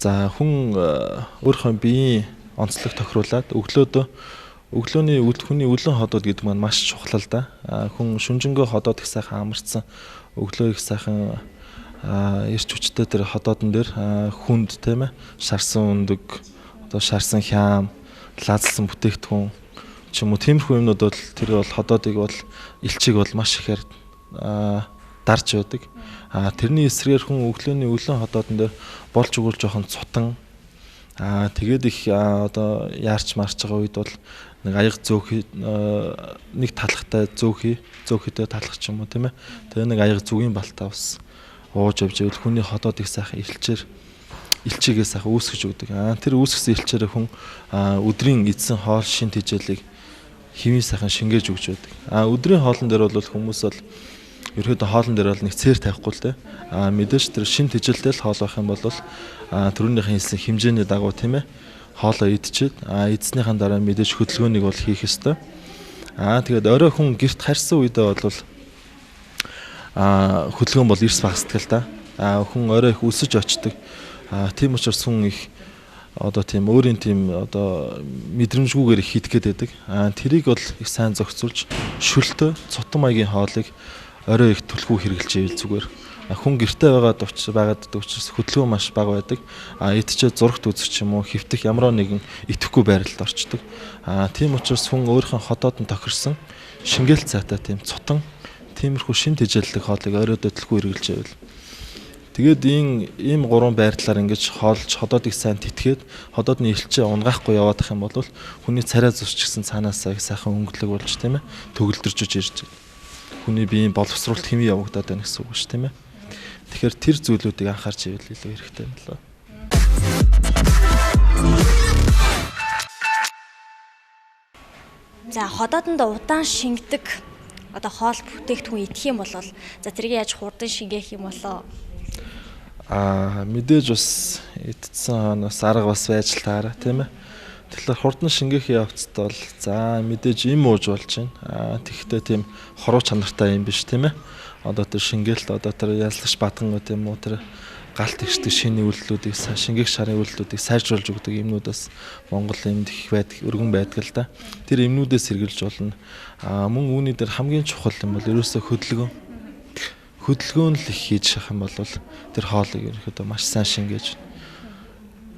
За хүн өөрийнхөө биеийн онцлог тохируулаад өглөөний хүний өлөн ходоод гэдэг маань маш чухал л да. Хүн шүнжэнгөө ходоод их сайхан амарцсан, өглөө их сайхан эрч хүчтэй тэр ходоодон дээр хүнд тийм ээ шарсан өндөг, одоо шарсан хяам, лаазалсан бүтээгдэхүүн ч юм уу тиймэрхүү юмнууд бол тэр бол ходоодыг бол элчийг бол маш ихээр дарж байдаг. Тэрний эсрэгээр хүн өглөөний өлөн ходоодон дээр болж өгвөл жоохон цутан тэгээд их одоо яарч марч байгаа үед бол нэг аяга зөөхий нэг талхтай зөөхийтэй талах ч юм уу тийм ээ. Тэгээ нэг аяга зүгийн балтаа ус ууж явж байвал хүний ходоодыг сайхан элчигээ сайхан үүсгэж өгдөг. Тэр үүсгэсэн элчээрээ хүн өдрийн эзэн хоол шин тэжээлийг хэвийн сайхан шингээж өгч байдаг. Өдрийн хоолн дээр бол хүмүүс бол ерөөдөө хоолн дээр бол нэг цээр тавихгүй л дээ. Мэдээж тэр шин тэжээлтэй л хоол байх юм бол түрүүнийхэн хэлсэн хэмжээний дагуу тийм ээ хоолоо идчихэд эдснийхэн дараа мэдээж хөдөлгөөнийг бол хийх ёстой. Тэгээд орой хүн гэрт харьсан үедээ бол хөдөлгөөн бол эрс багасдаг л да. Хүн орой их өсөж очдог. Тийм учраас хүн их одоо тийм өөрийн тийм одоо мэдрэмжгүйгээр их хийдгээд байдаг. Тэрийг бол их сайн зохицуулж шөлтөө цутан маягийн хоолыг орой их түлхүү хэрэглэж ивэл зүгээр. Хүн гэртээ байгаад учраас хөдөлгөөн маш бага байдаг. Идчээ зурагт үзэх ч юм уу хэвтэх ямар нэгэн идэвхгүй байралд орчдөг. Тийм учраас хүн өөрийнхөө ходоод нь тохирсон шингээлт цаатай тийм цутан тиймэрхүү шин тэжээллэг хоолыг оройдоо түлхүү хэрэглэж ивэл тэгээд ийм гурван байрлалаар ингэж хоолж ходоодыг сайн тэтгээд ходоодны элчээ унгаахгүй яваадах юм бол хүний царай зүс ч гэсэн цаанаасаа их сайхан өнгөлөг болж тийм ээ төгөлдөрж ирж хүний биеийн боловсруулалт хэвэн явагдаад байна гэсэн үг шүү тийм ээ. Тэгэхээр тэр зүйлүүдийг анхаарч ивэл илүү хэрэгтэй юм болоо. За ходоодонд удаан шингэдэг одоо хоол бүтээгдэхүүн идэх юм бол за тэрийг яаж хурдан шингээх юм болоо? Мэдээж бас идсэн бас арга бас байж л таараа тийм ээ. Тэгэхээр хурдан шингээх явцад бол за мэдээж им ууж болж байна. Тэгэхдээ тийм хоруу чанартай юм биш тийм ээ. Одоо тэр шингээлт одоо тэр яллагч бадган тийм үү тэр галт тэгшдэг шинэ үйлдэлүүдийг шингээх шарын үйлдэлүүдийг сайжруулж өгдөг юмнуудаас Монгол юмд их байдаг, өргөн байдаг л да. Тэр юмнуудээс сэргэлж болно. Мөн үүний дээр хамгийн чухал юм бол ерөөсөө хөдөлгөөн. Хөдөлгөөн л их хийж шах юм бол тэр хоолыг ерөнхийдөө маш сайн шингээж.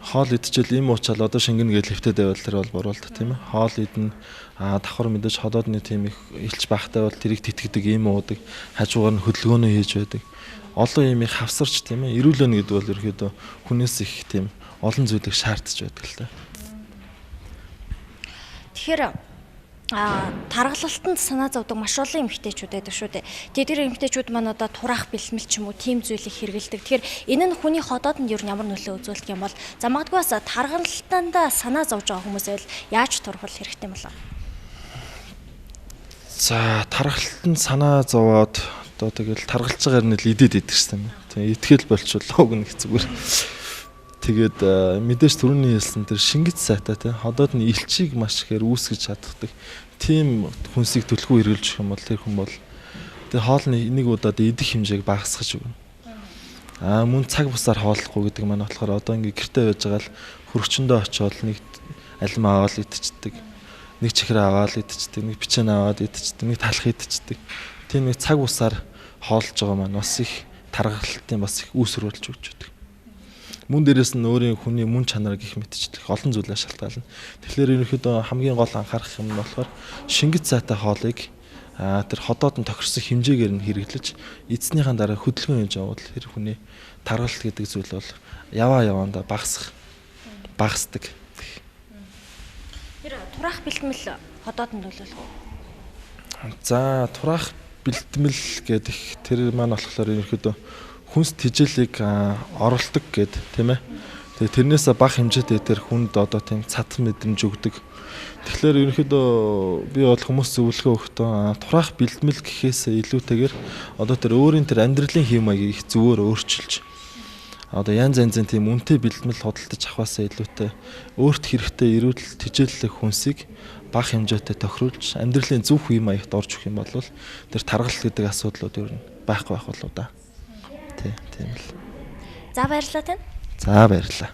Хоол идчихэл им уучаал одоо шингэнэ гэж хэвтээд байвал тэр бол буруу л да тийм ээ. Хоол идэнэ давхар мэдээж ходоодны тийм их элч багтай бол тэрийг тэтгэдэг им уудаг, хажуугаар нь хөдөлгөөнөө хийж байдаг. Олон юм их хавсарч тийм ээ. Эрүүл байна гэдэг бол ерөнхийдөө хүнээс их тийм олон зүйлийг шаардж байдаг л да. Тэгэхээр таргалалтанд санаа зовдөг маш олон эмэгтэйчүүд байдаг шүү дээ. Тэгээд тэр эмэгтэйчүүд маань одоо тураах бэлмэл ч юм уу тийм зүйлийг хэрэглэдэг. Тэгэхээр энэ нь хүний ходоодонд ер нь ямар нөлөө үзүүлдэг юм бол за магадгүй бас таргалалтанд санаа зовж байгаа хүмүүс байвал яаж турхвал хэрэгтэй юм болоо? За таргалтанд санаа зовоод одоо тэгэл таргалж байгаа юм л идэд идэх шээ. Тэгээ итгэл болчихлоо гэнэ зүгээр. Тэгээд мэдээж түрүүний хэлсэн тэр шингэц сайтай тийм ходоод нь элчийг маш ихээр үүсгэж чаддаг тийм хүнсийг түлхүү хэрэглэж өгөх юм бол тэр хүн бол тэр хоолны нэг удаад идэх хэмжээг багасгаж өгнө. Мөн цаг бусаар хооллохгүй гэдэг маань болохоор одоо ингээ гэртээ байж байгаа л хөргөчөндөө очиод нэг алим аваад идчихдэг, нэг чихэр аваад идчихдэг, нэг бичэн аваад идчихдэг, нэг талх идчихдэг. Тийм нэг цаг бусаар хоолж байгаа маань бас их таргалтын бас их үүсвэр болж өгч байдаг. Мөн дээрээс нь өөрийн хүний мөн чанар гих мэтчлэх олон зүйлээ шалтгаална. Тэгэхээр ерөнхийдөө хамгийн гол анхаарах юм нь болохоор шингэц цаатай хоолыг тэр ходоод нь тохирсон хэмжээгээр нь хэрэглэж эзнийхэн дараа хөдөлгөөн хийж явбал тэр хүний таргалт гэдэг зүйл бол яваа яваандаа багасдаг. Тэр тураах бэлтгэл ходоод нь нөлөөлөх үү? За тураах бэлтгэл гэдэг тэр маань болохоор ерөнхийдөө хүнс тэжээлийг оролдог гэд тийм ээ. Тэгээ тэрнээсээ бага хэмжээтэй тэр хүнд одоо тийм цадхан мэдрэмж өгдөг. Тэгэхээр ерөнхийдөө би бол хүмүүс зөвлөгөө өгөхдөө тураах бэлтгэл гэхээс илүүтэйгээр одоо тэр өөрийн тэр амьдралын хэв маягийг их зөвөр өөрчилж одоо янз янзын тийм үнэтэй бэлтгэл худалдаж авахаасаа илүүтэй өөрт хэрэгтэй эрүүл тэжээллэх хүнсийг бага хэмжээтэй тохируулж амьдралын зөв хэв маягт орж өгөх юм бол тэр таргалт гэдэг асуудлууд ер нь байхгүй байх болоо да. Тийм л. За баярлалаа тань. За баярлалаа.